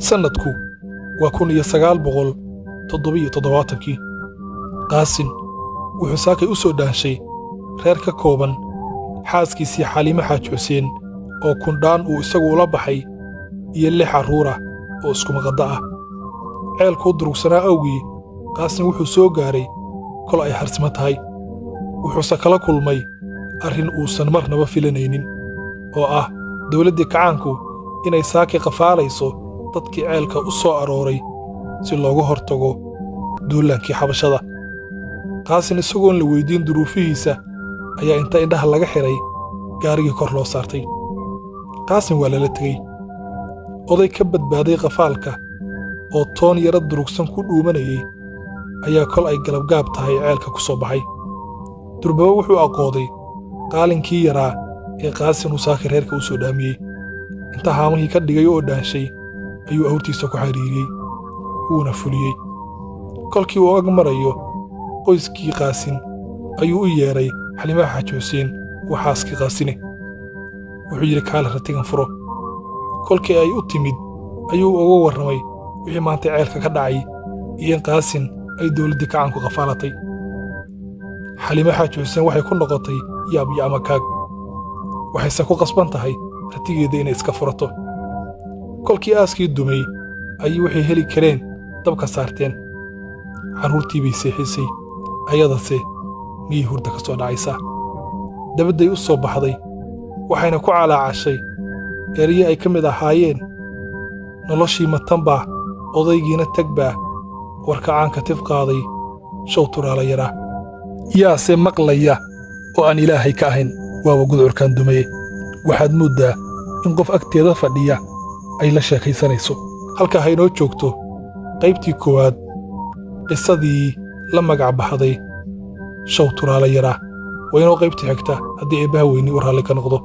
Sannadku waa 1977-kii. Qaasin wuxuu saakay u soo dhaanshay reer ka kooban xaaskiisii Xaliime Xaaji Xuseen oo kundhaan uu isagu ula baxay iyo lix carruurah oo iskumaqadda ah. Ceelkuu durugsanaa awgii, Qaasin wuxuu soo gaaray kol ay harsimo tahay, wuxuuse kala kulmay arrin uusan marnaba filanaynin, oo ah dawladdii kacaanku inay saaki qafaalayso dadkii ceelka u soo arooray si looga hortago duullaankii xabashada. Qaasin isagoon la weyddiin duruufihiisa ayaa inta indhaha laga xidhay gaarigii kor loo saartay. Qaasin waa lala tegey. Oday ka badbaaday qafaalka oo toon yaro durugsan ku dhuumanayey ayaa kol ay galabgaab tahay ceelka ku soo baxay. Durbaba wuxuu aqooday qaalinkii yaraa ee Qaasin uu saaki reerka u soo dhaamiyey. Inta haamihii ka dhigay oo dhaanshay ayuu awrtiisa ku xidhiiriyey, wuuna fuliyey. Kolkii uu ag marayo qoyskii Qaasin ayuu u yeedhay Xaliimaha Xaaji Xuseen, waa xaaskii Qaasine. Wuxuu yidhi, "Kaala ratigan furo." Kolkii ay u timid ayuu uga warramay wixii maanta ceelka ka dhacay iyo in Qaasin ay dawladdii kacaanku qafaalatay. Xaliime Xaaji Xuseen waxay ku noqotay yaab iyo amakaag, waxayse ku qasban tahay ratigeeda inay iska furato. Kolkii aaskii dumay ayay waxay heli kareen dabka saarteen. Carruurtii bay seexisay, ayadase miyay hurda ka soo dhacaysaa? Dabadday u soo baxday, waxayna ku calaacashay eryo ay ka mid ahaayeen: "Noloshii matan baa, odaygiina tag baa, warkacaanka tif qaaday show turaala yaraa. Yaase maqlaya oo aan Ilaahay ka ahayn? Waaba gudcurkaan dumaye." Waxaad mooddaa in qof agteeda fadhiya ay la sheekaysanayso. Halkaa haynoo joogto qaybtii koowaad, qisadii la magac baxday Show Turaala Yaraa. Waa inoo qaybtii xigta haddii Eebbaha weyni u raalli ka noqdo.